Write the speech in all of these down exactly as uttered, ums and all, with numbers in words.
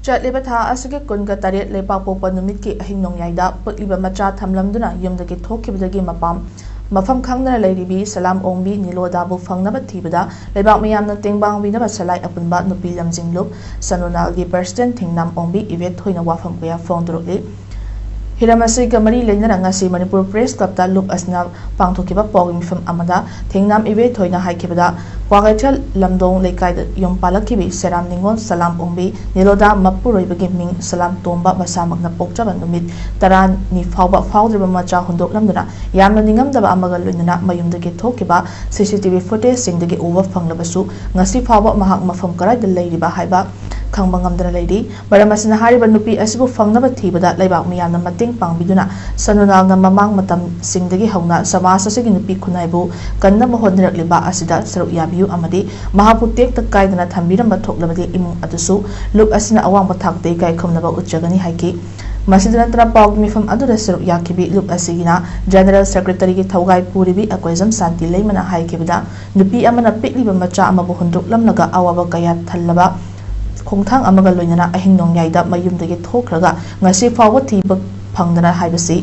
ꯆꯠꯂꯤꯕ ꯊꯥ ꯑꯁꯤꯒꯤ ꯀꯨꯟꯒ ꯇꯔꯦꯠ ꯂꯩꯕꯥꯛꯄꯣꯛꯄ ꯅꯨꯃꯤꯠꯀꯤ ꯑꯍꯤꯡ ꯅꯣꯡꯌꯥꯏꯗ ꯄꯣꯛꯂꯤꯕ ꯃꯆꯥ ꯊꯝꯂꯝꯗꯨꯅ ꯌꯨꯝꯗꯒꯤ ꯊꯣꯛꯈꯤꯕꯗꯒꯤ ꯃꯄꯥꯝ ꯃꯐꯝ ꯈꯪꯗꯅ ꯂꯩꯔꯤꯕꯤ ꯁꯂꯥꯝ ꯑꯣꯡꯕꯤ ꯅꯤꯂꯣꯗꯥꯕꯨ ꯐꯪꯅꯕ ꯊꯤꯕꯗ ꯂꯩꯕꯥꯛ ꯃꯤꯌꯥꯝꯅ ꯇꯦꯡꯕꯥꯡꯕꯤꯅꯕ ꯁꯂꯥꯏ ꯑꯄꯨꯟꯕ ꯅꯨꯄꯤ ꯂꯝꯖꯤꯡ ꯂꯨꯞ ꯁꯅꯣꯅꯥꯜꯒꯤ ꯄ꯭ꯔꯁꯤꯗꯦꯟ ꯊꯦꯡꯅꯥꯝ ꯑꯣꯡꯕꯤ ꯏꯕꯦꯠ ꯊꯣꯏꯅ ꯋꯥꯐꯝ ꯀꯌꯥ ꯐꯣꯡꯗꯣꯔꯛꯂꯤ꯫ ꯍꯤꯔꯝ ꯑꯁꯤꯒ ꯃꯔꯤ ꯂꯩꯅꯅ ꯉꯁꯤ ꯃꯅꯤꯄꯨꯔ ꯄ꯭ꯔꯦꯁ ꯀ꯭ꯂꯕꯇ ꯂꯨꯞ ꯑꯁꯤꯅ ꯄꯥꯡꯊꯣꯛꯈꯤꯕ ꯄꯥꯎꯒꯤ ꯃꯤꯐꯝ ꯑꯃꯗ ꯊꯦꯡꯅꯥꯝ ꯏꯕꯦ ꯊꯣꯏꯅ ꯍꯥꯏꯈꯤꯕꯗ, ꯀ꯭ꯋꯥꯀꯩꯊꯦꯜ ꯂꯝꯗꯣꯡ ꯂꯩꯀꯥꯏꯗ ꯌꯨꯝ ꯄꯥꯜꯂꯛꯈꯤꯕꯤ ꯁꯦꯔꯥꯝ ꯅꯤꯉꯣꯜ ꯁꯂꯥꯝ ꯑꯣꯡꯕꯤ ꯅꯤꯂꯣꯗꯥ ꯃꯄꯨꯔꯣꯏꯕꯒꯤ ꯃꯤꯡ ꯁꯂꯥꯝ ꯇꯣꯝꯕ ꯃꯁꯥꯃꯛꯅ ꯄꯣꯛꯆꯕ ꯅꯨꯃꯤꯠ ꯇꯔꯥꯅꯤ ꯐꯥꯎꯕ ꯐꯥꯎꯗ꯭ꯔꯤꯕ ꯃꯆꯥ ꯍꯨꯟꯗꯣꯛꯂꯝꯗꯨꯅ ꯌꯥꯝꯅ ꯅꯤꯡꯉꯝꯗꯕ ꯑꯃꯒ ꯂꯣꯏꯅꯅ ꯃꯌꯨꯝꯗꯒꯤ ꯊꯣꯛꯈꯤꯕ ꯁꯤ ꯁꯤ ꯇꯤ ꯚꯤ ꯐꯨꯇꯦꯖꯁꯤꯡꯗꯒꯤ ꯎꯕ ꯐꯪꯂꯕꯁꯨ ꯉꯁꯤ ꯐꯥꯎꯕ ꯃꯍꯥꯛ ꯃꯐꯝ ꯀꯗꯥꯏꯗ ꯂꯩꯔꯤꯕ ꯍꯥꯏꯕ ꯈꯪꯕ ꯉꯝꯗꯅ ꯂꯩꯔꯤ꯫ ꯃꯔꯝ ꯑꯁꯤꯅ ꯍꯥꯏꯔꯤꯕ ꯅꯨꯄꯤ ꯑꯁꯤꯕꯨ ꯐꯪꯅꯕ ꯊꯤꯕꯗ ꯂꯩꯕꯥꯛ ꯃꯤꯌꯥꯝꯅ ꯃꯇꯦꯡ ꯄꯥꯡꯕꯤꯗꯨꯅ ꯁꯅꯨꯅꯥꯜꯅ ꯃꯃꯥꯡ ꯃꯇꯝꯁꯤꯡꯗꯒꯤ ꯍꯧꯅ ꯁꯃꯥꯖ ꯑꯁꯤꯒꯤ ꯅꯨꯄꯤ ꯈꯨꯟꯅꯥꯏꯕꯨ ꯀꯟꯅꯕ ꯍꯣꯠꯅꯔꯛꯂꯤꯕ ꯑꯁꯤꯗ ꯁꯔꯨꯛ ꯌꯥꯕꯤꯌꯨ ꯑꯃꯗꯤ ꯃꯍꯥꯛꯄꯨ ꯇꯦꯛꯇ ꯀꯥꯏꯗꯅ ꯊꯝꯕꯤꯔꯝꯕ ꯊꯣꯛꯂꯕꯗꯤ ꯏꯃꯨꯡ ꯑꯗꯨꯁꯨ ꯂꯨꯞ ꯑꯁꯤꯅ ꯑꯋꯥꯡꯕ ꯊꯥꯛꯇ ꯏꯀꯥꯏ ꯈꯨꯝꯅꯕ ꯎꯠꯆꯒꯅꯤ ꯍꯥꯏꯈꯤ꯫ ꯃꯁꯤꯗ ꯅꯠꯇꯅ ꯄꯥꯎꯒꯤ ꯃꯤꯐꯝ ꯑꯗꯨꯗ ꯁꯔꯨꯛ ꯌꯥꯈꯤꯕꯤ ꯂꯨꯞ ꯑꯁꯤꯒꯤꯅ ꯖꯦꯅꯔꯦꯜ ꯁꯦꯀ꯭ꯔꯦꯇꯔꯤꯒꯤ ꯊꯧꯒꯥꯏ ꯄꯨꯔꯤꯕꯤ ꯑꯀꯣꯏꯖꯝ ꯁꯥꯟꯇꯤ ꯂꯩꯃꯅ ꯍꯥꯏꯈꯤꯕꯗ, ꯅꯨꯄꯤ ꯑꯃꯅ ꯄꯤꯛꯂꯤꯕ ꯃꯆꯥ ꯑꯃꯕꯨ ꯍꯨꯟꯗꯣꯛꯂꯝꯂꯒ ꯑꯋꯥꯕ ꯀꯌꯥ ꯊꯜꯂꯕ ꯈꯣꯡꯊꯥꯡ ꯑꯃꯒ ꯂꯣꯏꯅꯅ ꯑꯍꯤꯡ ꯅꯣꯡꯌꯥꯏꯗ ꯃꯌꯨꯝꯗꯒꯤ ꯊꯣꯛꯈ꯭ꯔꯒ ꯉꯁꯤ ꯐꯥꯎꯕ ꯊꯤꯕ ꯐꯪꯗꯅ ꯍꯥꯏꯕꯁꯤ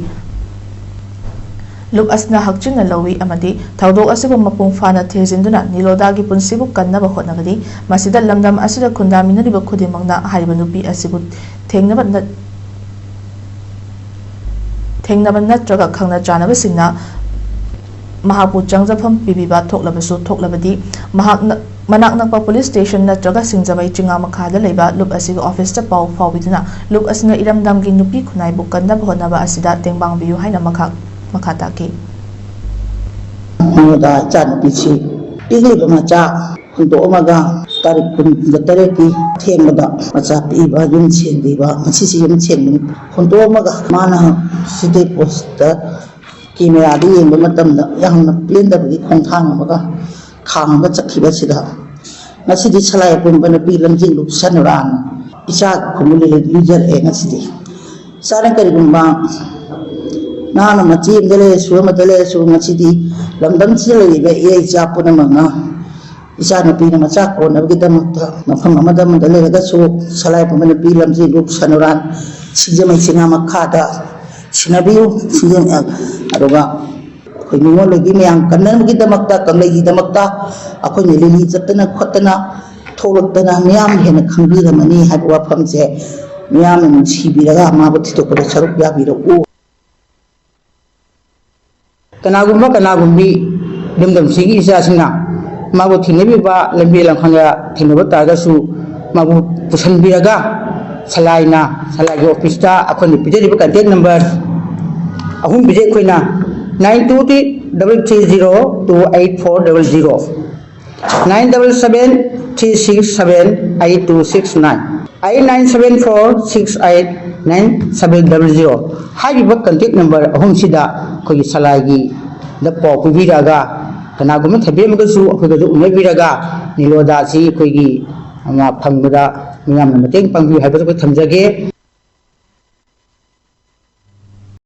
ꯂꯨꯞ ꯑꯁꯤꯅ ꯍꯛꯆꯤꯟꯅ ꯂꯧꯏ ꯑꯃꯗꯤ ꯊꯧꯗꯣꯛ ꯑꯁꯤꯕꯨ ꯃꯄꯨꯡ ꯐꯥꯅ ꯊꯤꯖꯤꯟꯗꯨꯅ ꯅꯤꯂꯣꯗꯥꯒꯤ ꯄꯨꯟꯁꯤꯕꯨ ꯀꯟꯅꯕ ꯍꯣꯠꯅꯒꯅꯤ꯫ ꯃꯁꯤꯗ ꯂꯝꯗꯝ ꯑꯁꯤꯗ ꯈꯨꯟꯗꯥꯃꯤꯟꯅꯔꯤꯕ ꯈꯨꯗꯤꯡꯃꯛꯅ ꯍꯥꯏꯔꯤꯕ ꯅꯨꯄꯤ ꯑꯁꯤꯕꯨ ꯊꯦꯡꯅꯕ ꯅꯠ-, ꯊꯦꯡꯅꯕ ꯅꯠꯇ꯭ꯔꯒ ꯈꯪꯅ ꯆꯥꯟꯅꯕꯁꯤꯡꯅ ꯃꯍꯥꯛꯄꯨ ꯆꯪꯖꯐꯝ ꯄꯤꯕꯤꯕ ꯊꯣꯛꯂꯕꯁꯨ, ꯊꯣꯛꯂꯕꯗꯤ ꯃꯍꯥꯛꯅ ꯃꯅꯥꯛ ꯅꯛꯄ ꯄꯨꯂꯤꯁ ꯁ꯭ꯇꯦꯁꯟ ꯅꯠꯇ꯭ꯔꯒ ꯁꯤꯡꯖꯃꯩ ꯆꯤꯉꯥ ꯃꯈꯥꯗ ꯂꯩꯕ ꯂꯨꯞ ꯑꯁꯤꯒꯤ ꯑꯣꯐꯤꯁꯇ ꯄꯥꯎ ꯐꯥꯎꯕꯤꯗꯨꯅ ꯂꯨꯞ ꯑꯁꯤꯅ ꯏꯔꯝꯗꯝꯒꯤ ꯅꯨꯄꯤ ꯈꯨꯟꯅꯥꯏꯕꯨ ꯀꯟꯅꯕ ꯍꯣꯠꯅꯕ ꯑꯁꯤꯗ ꯇꯦꯡꯕꯥꯡꯕꯤꯌꯨ ꯍꯥꯏꯅ ꯃꯈꯥ, ꯃꯈꯥ ꯇꯥꯈꯤ꯫ ꯃꯣꯗꯥ ꯏꯆꯥꯅꯨꯄꯤꯁꯤ ꯄꯤꯛꯂꯤꯕ ꯃꯆꯥ ꯍꯨꯟꯗꯣꯛꯑꯝꯃꯒ ꯇꯥꯔꯤꯛ ꯀꯨꯟꯒ ꯇꯔꯦꯠꯀꯤ ꯊꯦꯡꯕꯗ ꯃꯆꯥ ꯄꯤꯛꯏꯕ ꯌꯨꯝ ꯁꯦꯡꯗ꯭ꯔꯤꯕ, ꯉꯁꯤꯁꯤ ꯌꯨꯝ ꯁꯦꯡꯕꯅꯤ꯫ ꯍꯨꯟꯗꯣꯛꯑꯝꯃꯒ ꯃꯥꯅ ꯁꯤꯇꯤ ꯄꯣꯁꯇ ꯀꯦꯃꯦꯔꯥꯗ ꯌꯦꯡꯕ ꯃꯇꯝꯗ ꯌꯥꯝꯅ ꯄꯦꯟꯗꯕꯒꯤ ꯈꯣꯡꯊꯥꯡ ꯑꯃꯒ ꯈꯥꯝꯃꯒ ꯆꯠꯈꯤꯕꯁꯤꯗ ꯉꯁꯤꯗꯤ ꯁꯂꯥꯏ ꯑꯄꯨꯟꯕ ꯅꯨꯄꯤ ꯂꯝꯖꯤꯡ ꯂꯨꯞ ꯁꯅꯨꯔꯥꯟ ꯏꯆꯥ ꯈꯨꯃꯨ ꯂꯤꯂꯤꯗ ꯂꯨꯖꯔꯛꯑꯦ꯫ ꯉꯁꯤꯗꯤ ꯏꯆꯥꯅ ꯀꯔꯤꯒꯨꯝꯕ ꯅꯍꯥꯛꯅ ꯃꯆꯦ ꯑꯃꯗ ꯂꯩꯔꯁꯨ ꯑꯃꯗ ꯂꯩꯔꯁꯨ ꯉꯁꯤꯗꯤ ꯂꯝꯗꯝꯁꯤꯗ ꯂꯩꯔꯤꯕ ꯏꯌꯥ ꯏꯆꯥ ꯄꯨꯝꯅꯃꯛꯅ ꯏꯆꯥꯅꯨꯄꯤꯅ ꯃꯆꯥ ꯀꯣꯟꯅꯕꯒꯤꯗꯃꯛꯇ ꯃꯐꯝ ꯑꯃꯗ ꯑꯃꯗ ꯂꯩꯔꯒꯁꯨ ꯁꯂꯥꯏ ꯄꯨꯝꯕ ꯅꯨꯄꯤ ꯂꯝꯖꯦꯜꯕꯨ ꯁꯅꯨꯔꯥꯟ ꯁꯤꯡꯖꯃꯩ ꯆꯤꯉꯥ ꯃꯈꯥꯗ ꯁꯤꯟꯅꯕꯤꯌꯨ꯫ ꯁꯤꯡꯖꯃꯩ, ꯑꯗꯨꯒ ꯑꯩꯈꯣꯏ ꯅꯤꯉꯣꯜ ꯑꯣꯏꯕꯤ ꯃꯌꯥꯝ ꯀꯟꯅꯕꯒꯤꯗꯃꯛꯇ, ꯀꯪꯂꯩꯒꯤꯗꯃꯛꯇ ꯑꯩꯈꯣꯏꯅ ꯔꯦꯂꯤ ꯆꯠꯇꯅ ꯈꯣꯠꯇꯅ ꯊꯣꯛꯂꯛꯇꯅ ꯃꯤꯌꯥꯝ ꯍꯦꯟꯅ ꯈꯪꯕꯤꯔꯝꯃꯅꯤ ꯍꯥꯏꯕ ꯋꯥꯐꯝꯁꯦ ꯃꯤꯌꯥꯝꯅ ꯅꯨꯡꯁꯤꯕꯤꯔꯒ ꯃꯥꯕꯨ ꯊꯤꯗꯣꯛꯄꯗ ꯁꯔꯨꯛ ꯌꯥꯕꯤꯔꯛꯎ꯫ ꯀꯅꯥꯒꯨꯝꯕ ꯀꯅꯥꯒꯨꯝꯕꯤ ꯏꯔꯝꯗꯝꯁꯤꯒꯤ ꯏꯆꯥꯁꯤꯡꯅ ꯃꯥꯕꯨ ꯊꯦꯡꯅꯕꯤꯕ ꯂꯝꯕꯤ ꯂꯝꯈꯥꯡꯗ ꯊꯦꯡꯅꯕ ꯇꯥꯔꯒꯁꯨ ꯃꯥꯕꯨ ꯄꯨꯁꯤꯟꯕꯤꯔꯒ ꯁꯂꯥꯏꯅ, ꯁꯂꯥꯏꯒꯤ ꯑꯣꯐꯤꯁꯇ ꯑꯩꯈꯣꯏꯅ ꯄꯤꯖꯔꯤꯕ contact number ꯑꯍꯨꯝ ꯄꯤꯖꯩ ꯑꯩꯈꯣꯏꯅ, nine two three double three zero two eight four double zero, nine double seven three six seven eight two six nine, eight nine seven four six eight nine seven double zero꯫ ꯍꯥꯏꯔꯤꯕ contact number ꯑꯍꯨꯝꯁꯤꯗ ꯑꯩꯈꯣꯏꯒꯤ ꯁꯂꯥꯏꯒꯤꯗ ꯄꯥꯎ ꯄꯤꯕꯤꯔꯛꯑꯒ, ꯀꯅꯥꯒꯨꯝꯕ ꯊꯦꯝꯕꯤꯔꯝꯃꯒꯁꯨ ꯑꯩꯈꯣꯏꯒꯁꯨ ꯎꯅꯕꯤꯔꯒ ꯅꯤꯔꯣꯗꯥꯁꯤ ꯑꯩꯈꯣꯏꯒꯤ, ꯑ, ꯐꯪꯕꯗ ꯃꯤꯌꯥꯝꯅ ꯃꯇꯦꯡ ꯄꯥꯡꯕꯤꯌꯨ ꯍꯥꯏꯕꯗꯨ ꯑꯩꯈꯣꯏ ꯊꯝꯖꯒꯦ꯫